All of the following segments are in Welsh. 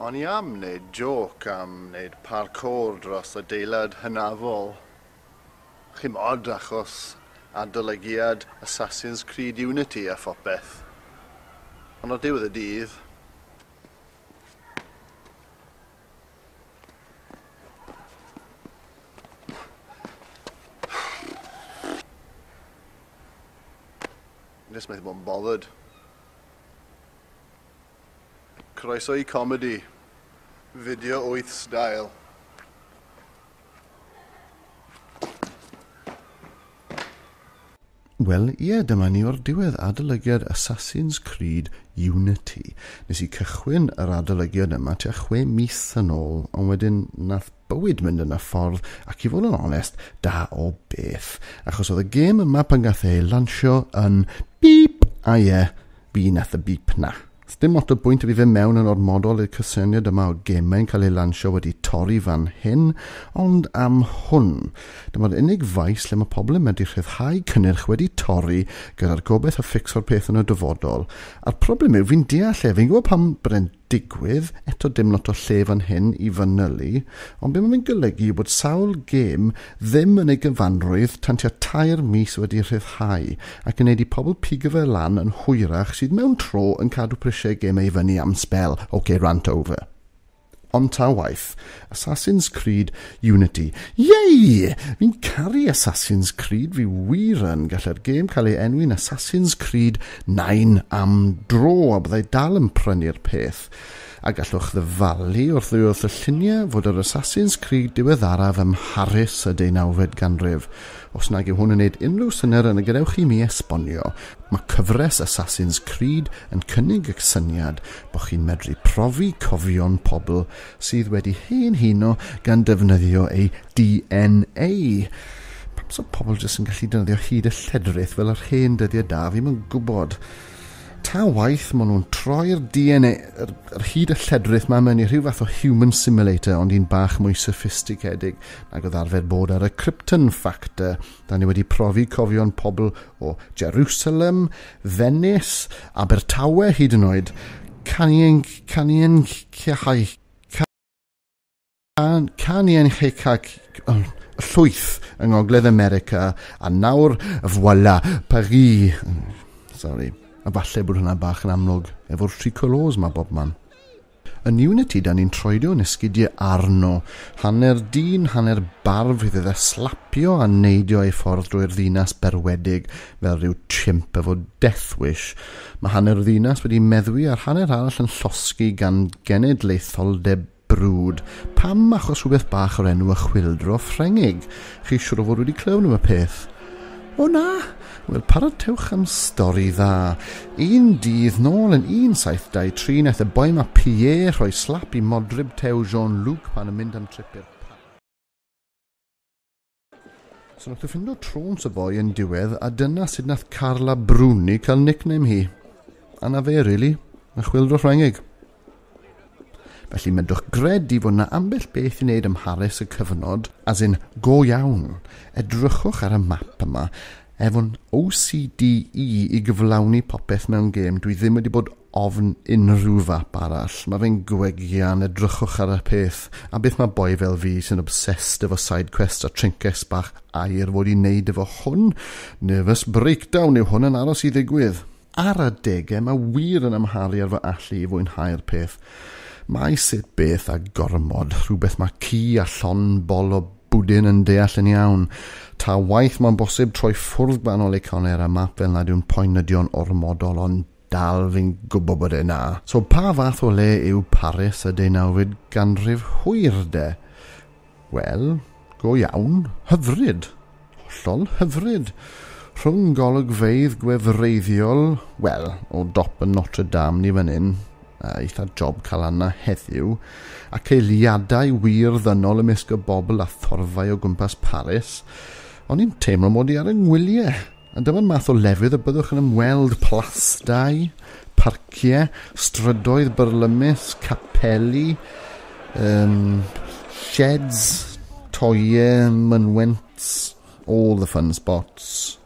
O'n i am wneud jôc am wneud parkour dros adeilad hynafol. Chimod, achos adolygiad Assassin's Creed Unity a phopeth. Ond ar diwedd y dydd, Jyst methu bod yn bothered. Croeso i comedi. Fideo 8 style. Wel, ie, dyma ni o'r diwedd adolygiad Assassin's Creed Unity. Nes i cychwyn yr adolygiad yma tua 6 mis yn ôl, ond wedyn nath bywyd mynd yn y ffordd, ac i fod yn onest, da o beth. Achos oedd y gêm yma pan gath ei lansio yn beep, a ie, fi nath y beep na. Sdim lot o bwynt i fi fynd mewn yn ormodol i'r cysyniad yma o gemau'n cael eu lansio wedi torri fan hyn, ond am hwn. Dyma'r unig faes lle mae pobl yn medru rhyddhau cynnyrch wedi torri gyda'r gobaith o fficso'r peth yn y dyfodol. A'r problem yw, fi'n deall e, fi'n gwybod pam bod e'n digwydd, eto dim lot o lle fan hyn i fanylu, ond be mae fe'n golygu yw bod sawl gêm ddim yn ei gyfanrwydd tan tua 3 mis wedi rhyddhau, ac yn neud i pobl pigo fe lan yn hwyrach sydd mewn tro yn cadw prisiau gemau i fyny am sbel. Ok, rant over. Ond ta waeth, Assassin's Creed Unity. Yay! Fi'n caru Assassin's Creed, fi wir yn. Gallai'r gêm cael ei enwi'n Assassin's Creed 9 am dro, a byddai dal yn prynu'r peth. A gallwch ddyfalu wrth wrth y lluniau fod yr Assassin's Creed diweddaraf ym Mharis y 19fed ganrif. Os nag yw hwn yn neud unrhyw synnwyr, yna gadewch i mi esbonio. Mae cyfres Assassin's Creed yn cynnig y syniad bod chi'n medru profi cofion pobl sydd wedi hen huno gan defnyddio eu DNA. Pam so pobl jyst yn gallu defnyddio hyd y lledrith fel yr hen dyddiau da, fi'm yn gwybod. Ta waeth, maen nhw'n troi'r DNA, yr hyd y lledrith ma mewn i rhyw fath o human simulator, ond un bach mwy sophisticedig nag oedd arfer bod ar y Krypton Factor. Da ni wedi profi cofion pobl o Jerusalem, Venice, Abertawe hyd yn oed, Canien, Canien, Canien, llwyth yng Ngogledd America, a nawr, voilà, Paris. Sorry, a falle bod hwnna bach yn amlwg efo'r tricolores ma bob man. Yn Unity, da ni'n troedio yn esgidiau arno. Hanner dyn, hanner barf iddo fe slapio a neidio ei ffordd drwy'r ddinas berwedig fel rhyw chimp efo death wish. Mae hanner y ddinas wedi meddwi a'r hanner arall yn llosgi gan genedlaetholdeb brwd. Pam? Achos rhywbeth bach o'r enw y chwyldro Ffrengig. Chi siŵr o fod wedi clywed am y peth? O na! Wel, paratewch am stori dda. Un dydd nôl yn 1723 nath y boi ma Pierre rhoi slap i modryb tew Jean-Luc pan yn mynd am trip i'r parc. So nath o ffindo trôns y boi yn diwedd, a dyna sut nath Carla Bruni cael nickname hi. A na fe, really, y chwyldro Ffrengig. Felly medrwch gredu fod na ambell beth i wneud ym Mharis y cyfnod, as in go iawn. Edrychwch ar y map yma, efo'n OCDE i gyflawni popeth mewn gêm, dwi ddim wedi bod ofn unrhyw fap arall. Mae fe'n gwegian, edrychwch ar y peth. A beth mae boi fel fi sy'n obsessed efo side quest a trinkets bach aur fod i wneud efo hwn? Nervous breakdown yw hwn yn aros i ddigwydd. Ar adegau, mae wir yn amharu ar fy allu i fwynhau'r peth. Mae sut beth a gormod, rhywbeth mae ci a llond bol o bwdin yn deall yn iawn. Ta waith mae'n bosib troi ffwrdd gwahanol eiconau ar y map fel nad yw'n poenydio'n ormodol, ond dal fi'n gwybod bod e na. So pa fath o le yw Paris y 19fed ganrif hwyr de? Wel, go iawn, hyfryd. Hollol hyfryd. Rhwng golygfeydd gwefreiddiol, wel, o dop y Notre Dame ni fan hyn, eitha job cael anna heddiw, ac eiliadau wir ddynol ymysg y bobl a thorfau o gwmpas Paris, o'n i'n teimlo mod i ar yng ngwyliau. A dyma'r math o lefydd y byddwch yn ymweld: plastai, parciau, strydoedd byrlymus, capeli, sheds, toiau, mynwents, all the fun spots.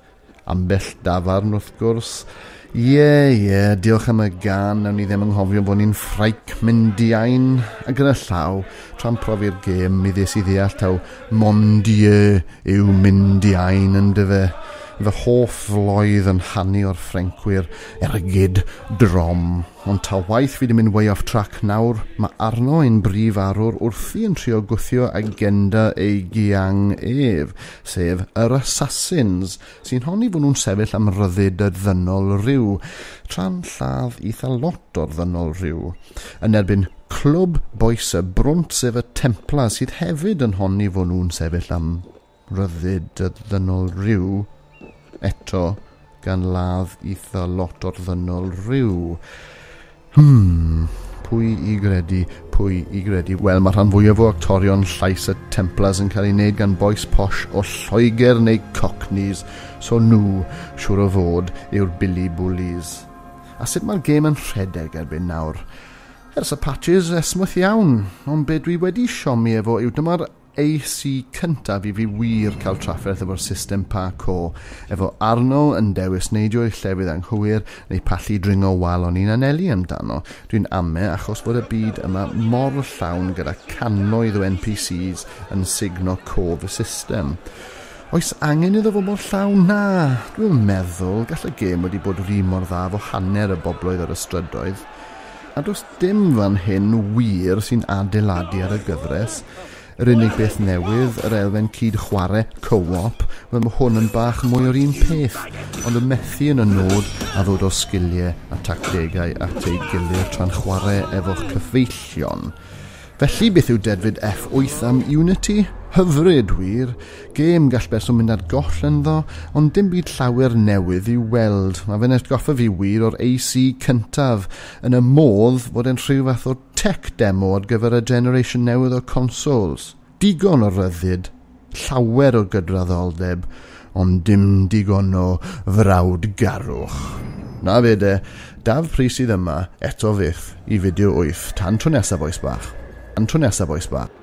Ambell dafarn wrth gwrs. Ie, ie, diolch am y gân, nawn ni ddim anghofio bod ni'n Ffrainc Myndiain. A gyda llaw, tra'n profi'r gêm, mi ddes i ddeall taw Mon Dieu yw Myndiain yndyfe. Fy hoff floedd yn hanu o'r Ffrancwyr ergyd drom. Ond ta waeth, fi 'di mynd way off track nawr. Mae Arno ein brif arwr wrthi yn trio gwthio agenda ei giang ef, sef yr Assassins, sy'n honni fod nhw'n sefyll am ryddid y ddynol rhyw, tra'n lladd eitha lot o'r ddynol rhyw. Yn erbyn clwb bois y brwnt, sef y Templar, sydd hefyd yn honni fod nhw'n sefyll am ryddid y ddynol rhyw, eto gan ladd eitha lot o'r ddynol rhyw. Pwy i gredu, pwy i gredu? Wel, mae rhan fwyaf o actorion llais y Templars yn cael ei wneud gan bois posh o Lloegr neu Cockneys, so nhw, siŵr o fod, yw'r Billy Bullies. A sut mae'r gêm yn rhedeg erbyn nawr? Ers y patches, esmwyth iawn, ond be dwi wedi siomi efo yw dyma'r AC cyntaf i fi wir cael trafferth efo'r system parkour, efo Arno yn dewis neidio i'r llefydd anghywir neu pallu dringo wal o'n i'n anelu amdano. Dwi'n ame achos fod y byd yma mor llawn gyda cannoedd o NPCs yn sugno cof y system. Oes angen iddo fod mor llawn? Na, dwi'n meddwl gall y gêm wedi bod yr un mor dda fo hanner y bobloedd ar y strydoedd. A does dim fan hyn wir sy'n adeiladu ar y gyfres. Yr unig beth newydd, yr elfen cyd chwarae, co-op, wel, mae hwn yn bach mwy o'r un peth, ond yn methu yn y nod a ddod o sgiliau a tactegau at ei gilydd tra'n chwarae efo'ch cyfeillion. Felly, beth yw dedfryd F8 am Unity? Hyfryd, wir. Gêm gall berson mynd ar goll ynddo, ond dim byd llawer newydd i'w weld. Mae fe'n atgoffa fi wir o'r AC cyntaf, yn y modd fod e'n rhyw fath o tech demo ar gyfer y generation newydd o consoles. Digon o ryddid, llawer o gydraddoldeb, ond dim digon o frawdgarwch. Na fe de, Daf Prys sydd yma, eto fyth, i fideo 8. Tan tro nesaf, oes bach. Tan tro nesaf, oes bach.